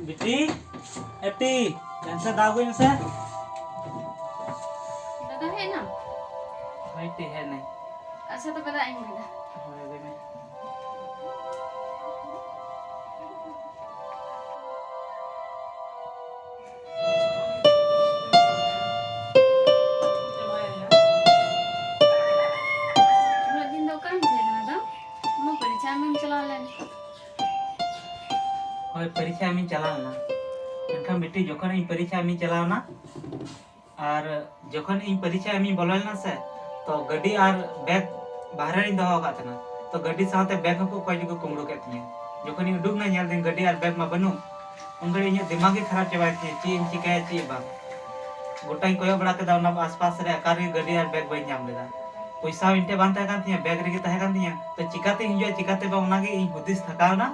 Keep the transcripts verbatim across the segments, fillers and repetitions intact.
ᱵᱤᱴᱤ, ᱮ ᱵᱤᱴᱤ, ᱮᱱᱥᱮ ᱫᱟᱜ ᱟᱹᱜᱩᱭ ᱢᱮᱥᱮ᱾ ᱫᱟᱫᱟ ᱦᱮᱡ ᱮᱱᱟᱢ? ᱦᱳᱭ ᱵᱤᱴᱤ, ᱦᱮᱡ ᱮᱱᱟᱹᱧ᱾ ᱟᱪᱪᱷᱟ, ᱛᱚᱵᱮ ᱫᱟᱜ ᱤᱧ ᱟᱹᱜᱩᱭᱫᱟ᱾ ᱦᱳᱭ, ᱟᱹᱜᱩᱭ ᱢᱮ᱾ ᱩᱱᱟᱹᱜ ᱫᱤᱱ ᱫᱚ ᱚᱠᱟᱨᱮᱢ ᱛᱟᱦᱮᱸ ᱠᱟᱱᱟ ᱫᱚ? ᱟᱢᱟᱜ ᱯᱚᱨᱤᱠᱷᱟ ᱮᱢᱮᱢ ᱪᱟᱞᱟᱣ ᱞᱮᱱ? ᱦᱳᱭ, ᱯᱚᱨᱤᱠᱷᱟ ᱮᱢᱤᱧ ᱪᱟᱞᱟᱣ ᱞᱮᱱᱟ᱾ ᱢᱮᱱᱠᱷᱟᱱ ᱵᱤᱴᱤ, ᱡᱚᱠᱷᱚᱱ ᱤᱧ ᱯᱚᱨᱤᱠᱷᱟ ᱮᱢᱤᱧ ᱪᱟᱞᱟᱣ ᱮᱱᱟ, ᱟᱨ ᱡᱚᱠᱷᱚᱱ ᱤᱧ ᱯᱚᱨᱤᱠᱷᱟ ᱮᱢᱤᱧ ᱵᱚᱞᱚ ᱞᱮᱱᱟ ᱥᱮ, ᱛᱚ ᱜᱟᱹᱰᱤ ᱟᱨ ᱵᱮᱜᱽ ᱵᱟᱦᱨᱮ ᱨᱤᱧ ᱫᱚᱦᱚ ᱟᱠᱟᱫ ᱛᱟᱦᱮᱱᱟ᱾ ᱛᱚ ᱜᱟᱹᱰᱤ ᱥᱟᱶᱛᱮ ᱵᱮᱜᱽ ᱦᱚᱸᱠᱚ ᱚᱠᱚᱭ ᱪᱚᱠᱚ ᱠᱩᱢᱵᱽᱲᱩ ᱠᱮᱫ ᱛᱤᱧᱟᱹ᱾ ᱡᱚᱠᱷᱚᱱᱤᱧ ᱩᱰᱩᱠ ᱮᱱᱟ, ᱧᱮᱞ ᱫᱟᱹᱧ ᱜᱟᱹᱰᱤ ᱟᱨ ᱵᱮᱜᱽ ᱢᱟ ᱵᱟᱹᱱᱩᱜ᱾ ᱩᱱ ᱜᱷᱟᱹᱲᱤᱡ ᱤᱧᱟᱹᱜ ᱫᱤᱢᱟᱜᱽ ᱜᱮ ᱠᱷᱟᱨᱟᱯ ᱪᱟᱵᱟᱭᱮᱱ ᱛᱤᱧᱟᱹ, ᱪᱮᱫ ᱤᱧ ᱪᱤᱠᱟᱹᱭᱟ ᱪᱮᱫ ᱵᱟᱝ᱾ ᱜᱚᱴᱟᱧ ᱠᱚᱭᱚᱜ ᱵᱟᱲᱟ ᱠᱮᱫᱟ ᱚᱱᱟ ᱟᱥᱯᱟᱥ ᱨᱮ, ᱚᱠᱟ ᱨᱮᱜᱮ ᱜᱟᱹᱰᱤ ᱟᱨ ᱵᱮᱜᱽ ᱵᱟᱹᱧ ᱧᱟᱢ ᱞᱮᱫᱟ᱾ ᱯᱚᱭᱥᱟ ᱦᱚᱸ ᱤᱧ ᱴᱷᱮᱱ ᱵᱟᱝ ᱛᱟᱦᱮᱸ ᱠᱟᱱ ᱛᱤᱧᱟᱹ, ᱵᱮᱜᱽ ᱨᱮᱜᱮ ᱛᱟᱦᱮᱸ ᱠᱟᱱ ᱛᱤᱧᱟᱹ᱾ ᱛᱚ ᱪᱤᱠᱟᱹᱛᱮᱧ ᱦᱤᱡᱩᱜᱼᱟ, ᱪᱤᱠᱟᱹᱛᱮ ᱵᱟᱝ, ᱚᱱᱟᱜᱮ ᱤᱧ ᱦᱩᱫᱤᱥ ᱛᱷᱟᱠᱟᱣ ᱮᱱᱟ᱾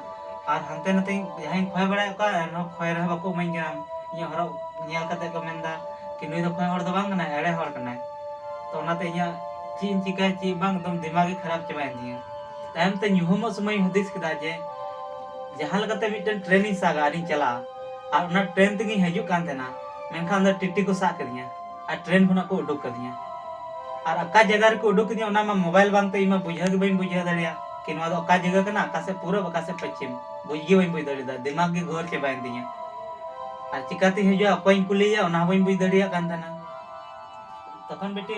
ᱟᱨ ᱦᱟᱱᱛᱮ ᱱᱟᱛᱮ ᱡᱟᱦᱟᱸᱭᱤᱧ ᱠᱷᱚᱭ ᱵᱟᱲᱟᱭᱮᱫ ᱠᱚᱣᱟ, ᱮᱱᱨᱮᱦᱚᱸ ᱠᱷᱚᱭ ᱨᱮᱦᱚᱸ ᱵᱟᱠᱚ ᱤᱢᱟᱹᱧ ᱠᱟᱱᱟ᱾ ᱤᱧᱟᱹᱜ ᱦᱚᱨᱚᱜ ᱧᱮᱞ ᱠᱟᱛᱮ ᱠᱚ ᱢᱮᱱᱫᱟ ᱠᱤ, "ᱱᱩᱭ ᱫᱚ ᱠᱷᱚᱭ ᱦᱚᱲ ᱫᱚ ᱵᱟᱝ ᱠᱟᱱᱟᱭ, ᱮᱲᱮ ᱦᱚᱲ ᱠᱟᱱᱟᱭ᱾" ᱛᱚ ᱚᱱᱟᱛᱮ ᱤᱧᱟᱹᱜ ᱪᱮᱫ ᱤᱧ ᱪᱤᱠᱟᱹᱭᱟ ᱪᱮᱫ ᱵᱟᱝ, ᱮᱠᱫᱚᱢ ᱫᱤᱢᱟᱜᱽ ᱜᱮ ᱠᱷᱟᱨᱟᱯ ᱪᱟᱵᱟᱭᱮᱱ ᱛᱤᱧᱟᱹ᱾ ᱛᱟᱭᱚᱢ ᱛᱮ ᱧᱩᱦᱩᱢᱚᱜ ᱥᱚᱢᱚᱭ ᱤᱧ ᱦᱩᱫᱤᱥ ᱠᱮᱫᱟ ᱡᱮ ᱡᱟᱦᱟᱸ ᱞᱮᱠᱟᱛᱮ ᱢᱤᱫᱴᱮᱱ ᱴᱨᱮᱱ ᱤᱧ ᱥᱟᱵᱟ ᱟᱨᱤᱧ ᱪᱟᱞᱟᱜᱼᱟ, ᱟᱨ ᱚᱱᱟ ᱴᱨᱮᱱ ᱛᱮᱜᱤᱧ ᱦᱤᱡᱩᱜ ᱠᱟᱱ ᱛᱟᱦᱮᱱᱟ, ᱢᱮᱱᱠᱷᱟᱱ ᱚᱸᱰᱮ ᱴᱤᱴᱤ ᱠᱚ ᱥᱟᱵ ᱠᱤᱫᱤᱧᱟ ᱟᱨ ᱴᱨᱮᱱ ᱠᱷᱚᱱᱟᱜ ᱠᱚ ᱩᱰᱩᱠ ᱠᱟᱫᱤᱧᱟ᱾ ᱟᱨ ᱚᱠᱟ ᱡᱟᱭᱜᱟ ᱨᱮᱠᱚ ᱩᱰᱩᱠ ᱠᱤᱫᱤᱧᱟ ᱚᱱᱟ ᱢᱟ ᱢᱳᱵᱟᱭᱤᱞ ᱵᱟᱝᱛᱮ ᱤᱧ ᱢᱟ ᱵᱩᱡᱷᱟᱹᱣ ᱜᱮ ᱵᱟᱹᱧ ᱵᱩᱡᱷᱟᱹᱣ ᱫᱟᱲᱮᱭᱟᱜ ᱠᱤ ᱱᱚᱣᱟ ᱫᱚ ᱚᱠᱟ ᱡᱟᱭᱜᱟ ᱠᱟᱱᱟ, ᱚᱠᱟ ᱥᱮᱫ ᱯᱩᱨᱩᱵ, ᱚᱠᱟ ᱥᱮᱫ ᱯᱚᱪᱷᱤᱢ, ᱵᱩᱡᱽ ᱜᱮ ᱵᱟᱹᱧ ᱵᱩᱡᱽ ᱫᱟᱲᱮᱭᱟᱫᱟ᱾ ᱫᱤᱢᱟᱜᱽ ᱜᱮ ᱜᱷᱳᱨ ᱪᱟᱵᱟᱭᱮᱱ ᱛᱤᱧᱟᱹ᱾ ᱟᱨ ᱪᱤᱠᱟᱛᱤᱧ ᱦᱤᱡᱩᱜᱼᱟ, ᱚᱠᱚᱭᱤᱧ ᱠᱩᱞᱤᱭᱮᱭᱟ, ᱚᱱᱟ ᱦᱚᱸ ᱵᱟᱹᱧ ᱵᱩᱡᱽ ᱫᱟᱲᱮᱭᱟᱜ ᱠᱟᱱ ᱛᱟᱦᱮᱱᱟ᱾ ᱛᱚᱠᱷᱚᱱ ᱵᱤᱴᱤ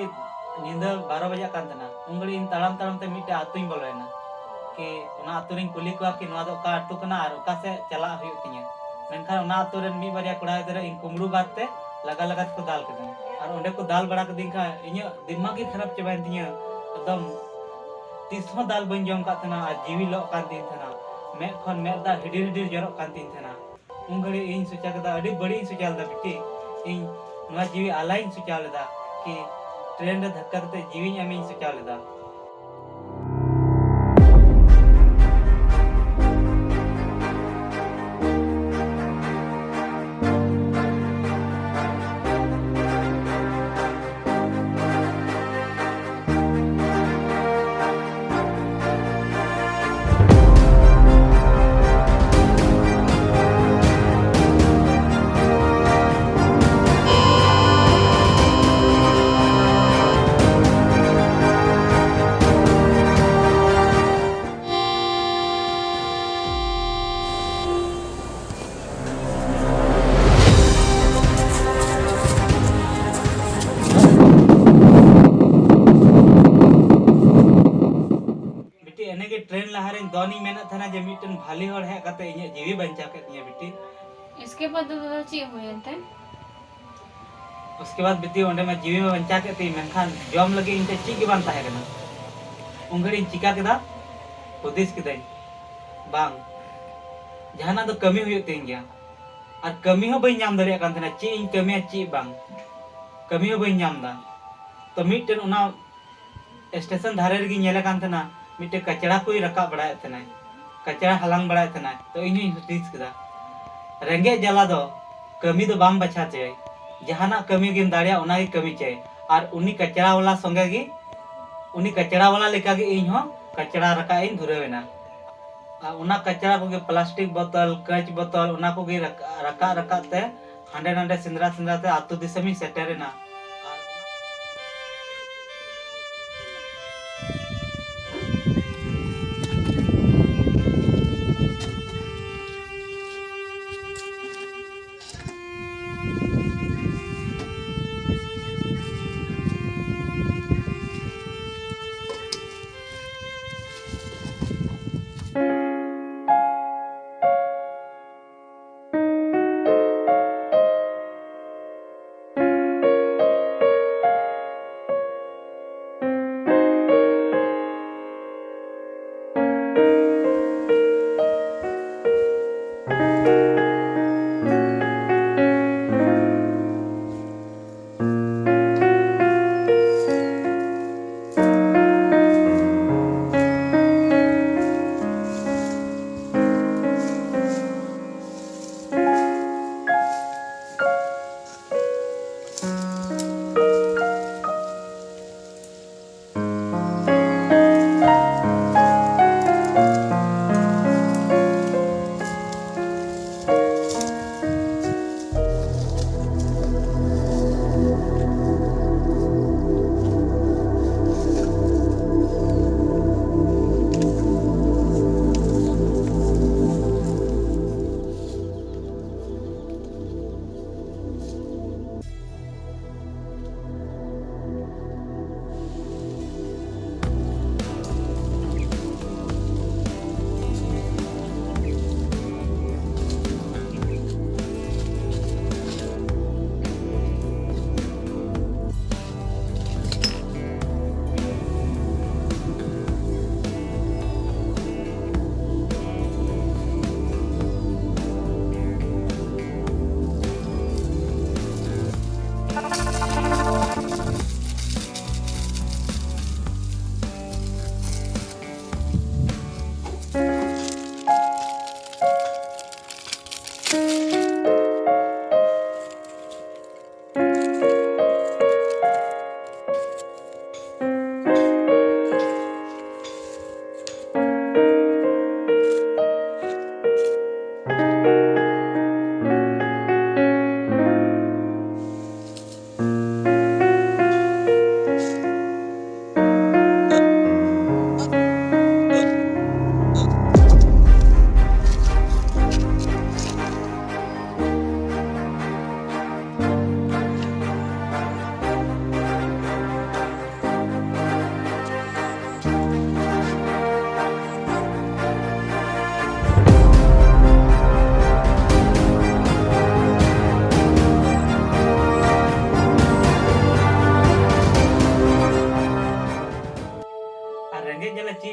ᱧᱤᱫᱟᱹ ᱵᱟᱨᱚ ᱵᱟᱡᱟᱜ ᱠᱟᱱ ᱛᱟᱦᱮᱱᱟ᱾ ᱩᱱ ᱜᱷᱟᱹᱲᱤᱡ ᱤᱧ ᱛᱟᱲᱟᱢ ᱛᱟᱲᱟᱢ ᱛᱮ ᱢᱤᱫᱴᱮᱡ ᱟᱹᱛᱩᱧ ᱵᱚᱞᱚᱭᱮᱱᱟ᱾ ᱠᱤ ᱚᱱᱟ ᱟᱹᱛᱩ ᱨᱤᱧ ᱠᱩᱞᱤ ᱠᱚᱣᱟ ᱠᱤ ᱱᱚᱣᱟ ᱫᱚ ᱚᱠᱟ ᱟᱹᱛᱩ ᱠᱟᱱᱟ ᱟᱨ ᱚᱠᱟ ᱥᱮᱫ ᱪᱟᱞᱟᱜ ᱦᱩᱭᱩᱜ ᱛᱤᱧᱟᱹ᱾ ᱢᱮᱱᱠᱷᱟᱱ ᱚᱱᱟ ᱟᱹᱛᱩ ᱨᱮᱱ ᱢᱤᱫ ᱵᱟᱨᱭᱟ ᱠᱚᱲᱟ ᱜᱤᱫᱽᱨᱟᱹ ᱤᱧ ᱠᱩᱢᱵᱽᱲᱩ ᱵᱟᱫ ᱛᱮ ᱞᱟᱜᱟ ᱞᱟᱜᱟ ᱛᱮᱠᱚ ᱫᱟᱞ ᱠᱤᱫᱤᱧᱟ᱾ ᱟᱨ ᱚᱸᱰᱮ ᱠᱚ ᱫᱟᱞ ᱵᱟᱲᱟ ᱠᱤᱫᱤᱧ ᱠᱷᱟᱱ ᱤᱧᱟᱹᱜ ᱫᱤᱢᱟᱜᱽ ᱜᱮ ᱠᱷᱟᱨᱟᱯ ᱪᱟᱵᱟᱭᱮᱱ ᱛᱤᱧᱟᱹ᱾ ᱮᱠᱫᱚᱢ ᱛᱤᱥ ᱦᱚᱸ ᱫᱟᱞ ᱵᱟᱹᱧ ᱡᱚᱢ ᱟᱠᱟᱫ ᱛᱟᱦᱮᱱᱟ ᱟᱨ ᱡᱤᱣᱤ ᱞᱚᱜ ᱠᱟᱱ ᱛᱤᱧ ᱛᱟᱦᱮᱱᱟ᱾ ᱢᱮᱫ ᱠᱷᱚᱱ ᱢᱮᱫ ᱫᱟᱜ ᱦᱤᱰᱤᱨ ᱦᱤᱰᱤᱨ ᱡᱚᱨᱚᱜ ᱠᱟᱱ ᱛᱤᱧ ᱛᱟᱦᱮᱱᱟ᱾ ᱩᱱ ᱜᱷᱟᱹᱲᱤᱡ ᱤᱧ ᱥᱚᱪᱟ ᱠᱮᱫᱟ, ᱟᱹᱰᱤ ᱵᱟᱹᱲᱤᱡ ᱤᱧ ᱥᱚᱪᱟ ᱞᱮᱫᱟ ᱵᱤᱴᱤ, ᱤᱧ ᱱᱚᱣᱟ ᱡᱤᱣᱤ ᱟᱞᱟᱭᱤᱧ ᱥᱚᱪᱟᱣ ᱞᱮᱫᱟ ᱠᱤ ᱴᱨᱮᱱ ᱨᱮ ᱫᱷᱟᱠᱠᱟ ᱠᱟᱛᱮ ᱡᱤᱣᱤᱧ ᱮᱢᱤᱧ ᱥᱚᱪᱟᱣ ᱞᱮᱫᱟ᱾ ᱵᱤᱴᱤ, ᱮᱱᱮ ᱜᱮ ᱴᱨᱮᱱ ᱞᱟᱦᱟᱨᱮᱧ ᱫᱚᱱᱤᱧ ᱢᱮᱱᱮᱫ ᱛᱟᱦᱮᱱᱟ ᱡᱮ ᱢᱤᱫᱴᱮᱱ ᱵᱷᱟᱞᱮ ᱦᱚᱲ ᱦᱮᱡ ᱠᱟᱛᱮ ᱤᱧᱟᱹᱜ ᱡᱤᱣᱤ ᱵᱟᱧᱪᱟᱣ ᱠᱮᱫ ᱛᱤᱧᱟᱹ, ᱵᱤᱴᱤ᱾ ᱤᱥᱠᱮ ᱵᱟᱫ ᱫᱚ ᱫᱟᱫᱟ ᱪᱮᱫ ᱦᱩᱭᱮᱱ ᱛᱮ? ᱩᱥᱠᱮ ᱵᱟᱫ, ᱵᱤᱴᱤ, ᱚᱸᱰᱮ ᱢᱟ ᱡᱤᱣᱤ ᱢᱟ ᱵᱟᱧᱪᱟᱣ ᱠᱮᱫ ᱛᱤᱧ, ᱢᱮᱱᱠᱷᱟᱱ ᱡᱚᱢ ᱞᱟᱹᱜᱤᱫ ᱤᱧ ᱴᱷᱮᱱ ᱪᱮᱫ ᱜᱮ ᱵᱟᱝ ᱛᱟᱦᱮᱸ ᱠᱟᱱᱟ᱾ ᱩᱱ ᱜᱷᱟᱹᱲᱤᱡ ᱤᱧ ᱪᱤᱠᱟ ᱠᱮᱫᱟ? ᱦᱩᱫᱤᱥ ᱠᱤᱫᱟᱹᱧ, ᱵᱟᱝ, ᱡᱟᱦᱟᱱᱟᱜ ᱫᱚ ᱠᱟᱹᱢᱤ ᱦᱩᱭᱩᱜ ᱛᱤᱧ ᱜᱮᱭᱟ᱾ ᱟᱨ ᱠᱟᱹᱢᱤ ᱦᱚᱸ ᱵᱟᱹᱧ ᱧᱟᱢ ᱫᱟᱲᱮᱭᱟᱜ ᱠᱟᱱ ᱛᱟᱦᱮᱱᱟ, ᱪᱮᱫ ᱤᱧ ᱠᱟᱹᱢᱤᱭᱟ ᱪᱮᱫ ᱵᱟᱝ, ᱠᱟᱹᱢᱤ ᱦᱚᱸ ᱵᱟᱹᱧ ᱧᱟᱢ ᱮᱫᱟ᱾ ᱛᱚ ᱢᱤᱫᱴᱮᱱ ᱚᱱᱟ ᱥᱴᱮᱥᱚᱱ ᱫᱷᱟᱨᱮ ᱨᱮᱜᱮᱧ ᱧᱮᱞᱮ ᱠᱟᱱ ᱛᱟᱦᱮᱱᱟ, ᱢᱤᱫᱴᱮᱱ ᱠᱟᱪᱲᱟ ᱠᱚᱭ ᱨᱟᱠᱟᱵ ᱵᱟᱲᱟᱭᱮᱫ ᱛᱟᱦᱮᱱᱟᱭ, ᱠᱟᱪᱲᱟ ᱦᱟᱞᱟᱝ ᱵᱟᱲᱟᱭᱮᱫ ᱛᱟᱦᱮᱱᱟᱭ᱾ ᱛᱚ ᱤᱧ ᱦᱚᱧ ᱦᱩᱫᱤᱥ ᱠᱮᱫᱟ, ᱨᱮᱸᱜᱮᱡ ᱡᱟᱞᱟ ᱫᱚ ᱠᱟᱹᱢᱤ ᱫᱚ ᱵᱟᱝ ᱵᱟᱪᱷᱟᱣ ᱪᱟᱹᱭ, ᱡᱟᱦᱟᱱᱟᱜ ᱠᱟᱹᱢᱤ ᱜᱮᱢ ᱫᱟᱲᱮᱭᱟᱜᱼᱟ ᱚᱱᱟᱜᱮ ᱠᱟᱹᱢᱤ ᱪᱟᱹᱭ᱾ ᱟᱨ ᱩᱱᱤ ᱠᱟᱪᱲᱟ ᱣᱟᱞᱟ ᱥᱚᱸᱜᱮ ᱜᱮ, ᱩᱱᱤ ᱠᱟᱪᱲᱟ ᱣᱟᱞᱟ ᱞᱮᱠᱟᱜᱮ ᱤᱧ ᱦᱚᱸ ᱠᱟᱪᱲᱟ ᱨᱟᱠᱟᱵ ᱤᱧ ᱫᱷᱩᱨᱟᱹᱣ ᱮᱱᱟ᱾ ᱟᱨ ᱚᱱᱟ ᱠᱟᱪᱲᱟ ᱠᱚᱜᱮ, ᱯᱞᱟᱥᱴᱤᱠ ᱵᱳᱛᱚᱞ, ᱠᱟᱹᱪ ᱵᱳᱛᱚᱞ, ᱚᱱᱟ ᱠᱚᱜᱮ ᱨᱟᱠ-, ᱨᱟᱠᱟᱵ ᱨᱟᱠᱟᱵ ᱛᱮ ᱦᱟᱸᱰᱮ ᱱᱟᱰᱮ ᱥᱮᱸᱫᱽᱨᱟ ᱥᱮᱸᱫᱽᱨᱟ ᱛᱮ ᱟᱹᱛᱩ ᱫᱤᱥᱚᱢᱤᱧ ᱥᱮᱴᱮᱨ ᱮᱱᱟ᱾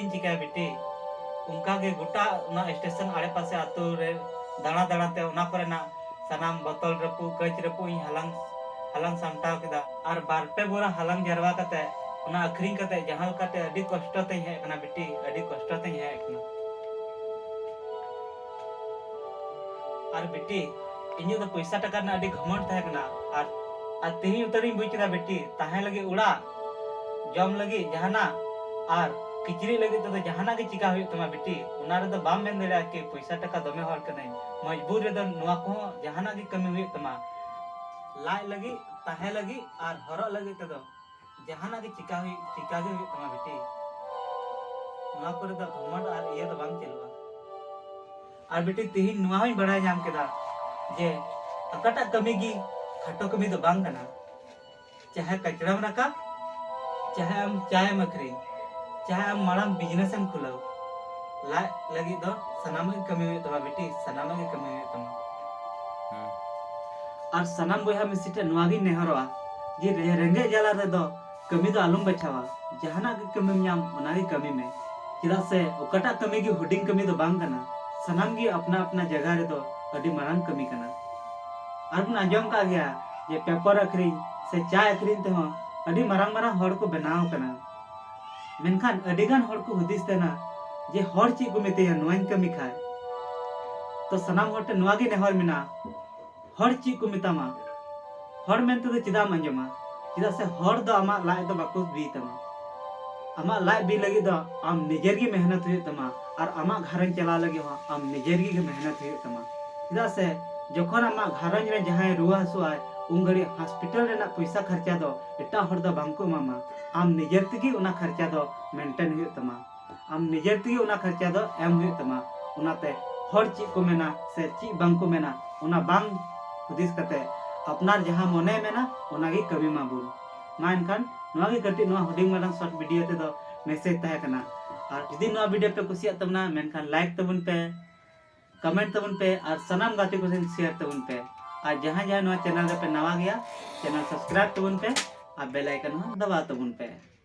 ᱤᱧ ᱪᱤᱠᱟᱹᱭᱟ ᱵᱤᱴᱤ? ᱚᱱᱠᱟ ᱜᱮ ᱜᱚᱴᱟ ᱚᱱᱟ ᱥᱴᱮᱥᱚᱱ ᱟᱲᱮ ᱯᱟᱥᱮ ᱟᱹᱛᱩ ᱨᱮ ᱫᱟᱬᱟ ᱫᱟᱬᱟ ᱛᱮ ᱚᱱᱟ ᱠᱚᱨᱮᱱᱟᱜ ᱥᱟᱱᱟᱢ ᱵᱚᱛᱚᱞ ᱨᱟᱹᱯᱩᱫ, ᱠᱟᱹᱪ ᱨᱟᱹᱯᱩᱫ ᱤᱧ ᱦᱟᱞᱟᱝ, ᱦᱟᱞᱟᱝ ᱥᱟᱢᱴᱟᱣ ᱠᱮᱫᱟ᱾ ᱟᱨ ᱵᱟᱨ ᱯᱮ ᱵᱚᱨᱟ ᱦᱟᱞᱟᱝ ᱡᱟᱨᱣᱟ ᱠᱟᱛᱮ, ᱚᱱᱟ ᱟᱹᱠᱷᱨᱤᱧ ᱠᱟᱛᱮ ᱡᱟᱦᱟᱸ ᱞᱮᱠᱟᱛᱮ ᱟᱹᱰᱤ ᱠᱚᱥᱴᱚ ᱛᱮᱧ ᱦᱮᱡ ᱟᱠᱟᱱᱟ ᱵᱤᱴᱤ, ᱟᱹᱰᱤ ᱠᱚᱥᱴᱚ ᱛᱮᱧ ᱦᱮᱡ ᱟᱠᱟᱱᱟ᱾ ᱟᱨ ᱵᱤᱴᱤ, ᱤᱧᱟᱹᱜ ᱫᱚ ᱯᱚᱭᱥᱟ ᱴᱟᱠᱟ ᱨᱮᱱᱟᱜ ᱟᱹᱰᱤ ᱜᱷᱚᱢᱚᱱᱰ ᱛᱟᱦᱮᱸ ᱠᱟᱱᱟ᱾ ᱟᱨ, ᱟᱨ ᱛᱮᱦᱮᱧ ᱩᱛᱟᱹᱨᱤᱧ ᱵᱩᱡᱽ ᱠᱮᱫᱟ ᱵᱤᱴᱤ, ᱛᱟᱦᱮᱸ ᱞᱟᱹᱜᱤᱫ ᱚᱲᱟᱜ, ᱡᱚᱢ ᱞᱟᱹᱜᱤᱫ ᱡᱟᱦᱟᱱᱟᱜ, ᱟᱨ ᱠᱤᱪᱨᱤᱡ ᱞᱟᱹᱜᱤᱫ ᱛᱮᱫᱚ ᱡᱟᱦᱟᱱᱟᱜ ᱜᱮ ᱪᱤᱠᱟ ᱦᱩᱭᱩᱜ ᱛᱟᱢᱟ ᱵᱤᱴᱤ᱾ ᱚᱱᱟ ᱨᱮᱫᱚ ᱵᱟᱢ ᱢᱮᱱ ᱫᱟᱲᱮᱭᱟᱜᱼᱟ ᱠᱤ ᱯᱚᱭᱥᱟ ᱴᱟᱠᱟ ᱫᱚᱢᱮ ᱦᱚᱲ ᱠᱟᱹᱱᱟᱹᱧ᱾ ᱢᱚᱡᱽᱵᱩᱨ ᱨᱮᱫᱚ ᱱᱚᱣᱟ ᱠᱚᱦᱚᱸ ᱡᱟᱦᱟᱱᱟᱜ ᱜᱮ ᱠᱟᱹᱢᱤ ᱦᱩᱭᱩᱜ ᱛᱟᱢᱟ᱾ ᱞᱟᱡ ᱞᱟᱹᱜᱤᱫ, ᱛᱟᱦᱮᱸ ᱞᱟᱹᱜᱤᱫ ᱟᱨ ᱦᱚᱨᱚᱜ ᱞᱟᱹᱜᱤᱫ ᱛᱮᱫᱚ ᱡᱟᱦᱟᱱᱟᱜ ᱜᱮ ᱪᱤᱠᱟ ᱦᱩᱭᱩᱜ, ᱪᱤᱠᱟ ᱜᱮ ᱦᱩᱭᱩᱜ ᱛᱟᱢᱟ ᱵᱤᱴᱤ᱾ ᱱᱚᱣᱟ ᱠᱚᱨᱮ ᱫᱚ ᱜᱷᱚᱢᱚᱱᱰ ᱟᱨ ᱤᱭᱟᱹ ᱫᱚ ᱵᱟᱝ ᱪᱟᱹᱞᱩᱜᱼᱟ᱾ ᱟᱨ ᱵᱤᱴᱤ, ᱛᱤᱦᱤᱧ ᱱᱚᱣᱟ ᱦᱚᱸᱧ ᱵᱟᱲᱟᱭ ᱧᱟᱢ ᱠᱮᱫᱟ ᱡᱮ ᱚᱠᱟᱴᱟᱜ ᱠᱟᱹᱢᱤ ᱜᱮ ᱠᱷᱟᱴᱚ ᱠᱟᱹᱢᱤ ᱫᱚ ᱵᱟᱝ ᱠᱟᱱᱟ᱾ ᱪᱟᱦᱮ ᱠᱟᱪᱲᱟᱢ ᱨᱟᱠᱟᱵ, ᱪᱟᱦᱮ ᱟᱢ ᱪᱟᱭᱮᱢ ᱟᱹᱠᱷᱨᱤᱧ, ᱪᱟᱦᱮ ᱟᱢ ᱢᱟᱲᱟᱝ ᱵᱤᱡᱽᱱᱮᱥ ᱮᱢ ᱠᱷᱩᱞᱟᱹᱣ, ᱞᱟᱡ ᱞᱟᱹᱜᱤᱫ ᱫᱚ ᱥᱟᱱᱟᱢᱟᱜ ᱜᱮ ᱠᱟᱹᱢᱤ ᱦᱩᱭᱩᱜ ᱛᱟᱢᱟ ᱵᱤᱴᱤ, ᱥᱟᱱᱟᱢᱟᱜ ᱜᱮ ᱠᱟᱹᱢᱤ ᱦᱩᱭᱩᱜ ᱛᱟᱢᱟ᱾ ᱦᱩᱸ᱾ ᱟᱨ ᱥᱟᱱᱟᱢ ᱵᱚᱭᱦᱟ ᱢᱤᱥᱤ ᱴᱷᱮᱱ ᱱᱚᱣᱟ ᱜᱤᱧ ᱱᱮᱦᱚᱨᱚᱜᱼᱟ ᱡᱮ ᱨᱮ-, ᱨᱮᱸᱜᱮᱡ ᱡᱟᱞᱟ ᱨᱮᱫᱚ ᱠᱟᱹᱢᱤ ᱫᱚ ᱟᱞᱚᱢ ᱵᱟᱪᱷᱟᱣᱟ᱾ ᱡᱟᱦᱟᱱᱟᱜ ᱜᱮ ᱠᱟᱹᱢᱤᱢ ᱧᱟᱢ, ᱚᱱᱟ ᱜᱮ ᱠᱟᱹᱢᱤ ᱢᱮ᱾ ᱪᱮᱫᱟᱜ ᱥᱮ ᱚᱠᱟᱴᱟᱜ ᱠᱟᱹᱢᱤ ᱜᱮ ᱦᱩᱰᱤᱧ ᱠᱟᱹᱢᱤ ᱫᱚ ᱵᱟᱝ ᱠᱟᱱᱟ᱾ ᱥᱟᱱᱟᱢ ᱜᱮ ᱟᱯᱱᱟ ᱟᱯᱱᱟ ᱡᱟᱭᱜᱟ ᱨᱮᱫᱚ ᱟᱹᱰᱤ ᱢᱟᱨᱟᱝ ᱠᱟᱹᱢᱤ ᱠᱟᱱᱟ᱾ ᱟᱨ ᱵᱚᱱ ᱟᱸᱡᱚᱢ ᱠᱟᱜ ᱜᱮᱭᱟ ᱡᱮ ᱯᱮᱯᱟᱨ ᱟᱹᱠᱷᱨᱤᱧ ᱥᱮ ᱪᱟ ᱟᱹᱠᱷᱨᱤᱧ ᱛᱮᱦᱚᱸ ᱟᱹᱰᱤ ᱢᱟᱨᱟᱝ ᱢᱟᱨᱟᱝ ᱦᱚᱲ ᱠᱚ ᱵᱮᱱᱟᱣ ᱠᱟᱱᱟ᱾ ᱢᱮᱱᱠᱷᱟᱱ ᱟᱹᱰᱤᱜᱟᱱ ᱦᱚᱲ ᱠᱚ ᱦᱩᱫᱤᱥ ᱛᱟᱦᱮᱱᱟ ᱡᱮ ᱦᱚᱲ ᱪᱮᱫ ᱠᱚ ᱢᱤᱛᱟᱹᱧᱟ ᱱᱚᱣᱟᱧ ᱠᱟᱹᱢᱤ ᱠᱷᱟᱡ᱾ ᱛᱚ ᱥᱟᱱᱟᱢ ᱦᱚᱲ ᱴᱷᱮᱱ ᱱᱚᱣᱟ ᱜᱮ ᱱᱮᱦᱚᱨ ᱢᱮᱱᱟᱜᱼᱟ, ᱦᱚᱲ ᱪᱮᱫ ᱠᱚ ᱢᱮᱛᱟᱢᱟ? ᱦᱚᱲ ᱢᱮᱱ ᱛᱮᱫᱚ ᱪᱮᱫᱟᱜ ᱮᱢ ᱟᱸᱡᱚᱢᱟ? ᱪᱮᱫᱟᱜ ᱥᱮ ᱦᱚᱲ ᱫᱚ ᱟᱢᱟᱜ ᱞᱟᱡ ᱫᱚ ᱵᱟᱠᱚ ᱵᱤᱭ ᱛᱟᱢᱟ᱾ ᱟᱢᱟᱜ ᱞᱟᱡ ᱵᱤ ᱞᱟᱹᱜᱤᱫ ᱫᱚ ᱟᱢ ᱱᱤᱡᱮᱨ ᱜᱮ ᱢᱮᱦᱱᱚᱛ ᱦᱩᱭᱩᱜ ᱛᱟᱢᱟ, ᱟᱨ ᱟᱢᱟᱜ ᱜᱷᱟᱨᱚᱸᱡᱽ ᱪᱟᱞᱟᱣ ᱞᱟᱹᱜᱤᱫ ᱦᱚᱸ ᱟᱢ ᱱᱤᱡᱮᱨ ᱜᱮ ᱢᱮᱦᱱᱚᱛ ᱦᱩᱭᱩᱜ ᱛᱟᱢᱟ᱾ ᱪᱮᱫᱟᱜ ᱥᱮ ᱡᱚᱠᱷᱚᱱ ᱟᱢᱟᱜ ᱜᱷᱟᱨᱚᱸᱡᱽ ᱨᱮ ᱡᱟᱦᱟᱸᱭ ᱨᱩᱣᱟᱹ ᱦᱟᱹᱥᱩᱜ ᱟᱭ, ᱩᱱ ᱜᱷᱟᱹᱲᱤᱡ ᱦᱚᱥᱯᱤᱴᱟᱞ ᱨᱮᱱᱟᱜ ᱯᱚᱭᱥᱟ ᱠᱷᱚᱨᱪᱟ ᱫᱚ ᱮᱴᱟᱜ ᱦᱚᱲ ᱫᱚ ᱵᱟᱝ ᱠᱚ ᱮᱢᱟᱢᱟ᱾ ᱟᱢ ᱱᱤᱡᱮᱨ ᱛᱮᱜᱮ ᱚᱱᱟ ᱠᱷᱚᱨᱪᱟ ᱫᱚ ᱢᱮᱱᱴᱮᱱ ᱦᱩᱭᱩᱜ ᱛᱟᱢᱟ᱾ ᱟᱢ ᱱᱤᱡᱮᱨ ᱛᱮᱜᱮ ᱚᱱᱟ ᱠᱷᱚᱨᱪᱟ ᱫᱚ ᱮᱢ ᱦᱩᱭᱩᱜ ᱛᱟᱢᱟ᱾ ᱚᱱᱟᱛᱮ ᱦᱚᱲ ᱪᱮᱫ ᱠᱚ ᱢᱮᱱᱟ ᱥᱮ ᱪᱮᱫ ᱵᱟᱝ ᱠᱚ ᱢᱮᱱᱟ, ᱚᱱᱟ ᱵᱟᱝ ᱦᱩᱫᱤᱥ ᱠᱟᱛᱮ ᱟᱯᱱᱟᱨ ᱡᱟᱦᱟᱸ ᱢᱚᱱᱮ ᱢᱮᱱᱟ, ᱚᱱᱟ ᱜᱮ ᱠᱟᱹᱢᱤ ᱢᱟᱵᱚᱱ᱾ ᱢᱟ ᱮᱱᱠᱷᱟᱱ ᱱᱚᱣᱟ ᱜᱮ ᱠᱟᱹᱴᱤᱡ ᱱᱚᱣᱟ ᱦᱩᱰᱤᱧ ᱢᱟᱨᱟᱝ ᱥᱚᱨᱴ ᱵᱷᱤᱰᱤᱭᱳ ᱛᱮᱫᱚ ᱢᱮᱥᱮᱡᱽ ᱛᱟᱦᱮᱸ ᱠᱟᱱᱟ᱾ ᱟᱨ ᱡᱩᱫᱤ ᱱᱚᱣᱟ ᱵᱷᱤᱰᱤᱭᱳ ᱯᱮ ᱠᱩᱥᱤᱭᱟᱜ ᱛᱟᱵᱚᱱᱟ, ᱢᱮᱱᱠᱷᱟᱱ ᱞᱟᱭᱤᱠ ᱛᱟᱵᱚᱱ ᱯᱮ, ᱠᱚᱢᱮᱱᱴ ᱛᱟᱵᱚᱱ ᱯᱮ, ᱟᱨ ᱥᱟᱱᱟᱢ ᱜᱟᱛᱮ ᱠᱚ ᱴᱷᱮᱱ ᱥᱮᱭᱟᱨ ᱛᱟᱵᱚᱱ ᱯᱮ᱾ ᱟᱨ ᱡᱟᱦᱟᱸᱭ ᱡᱟᱦᱟᱸᱭ ᱱᱚᱣᱟ ᱪᱮᱱᱮᱞ ᱨᱮᱯᱮ ᱱᱟᱣᱟ ᱜᱮᱭᱟ, ᱪᱮᱱᱮᱞ ᱥᱟᱵᱥᱠᱨᱟᱭᱤᱵ ᱛᱟᱵᱚᱱ ᱯᱮ ᱟᱨ ᱵᱮᱞ ᱟᱭᱠᱚᱱ ᱦᱚᱸ ᱫᱟᱵᱟᱣ ᱛᱟᱵᱚᱱ ᱯᱮ᱾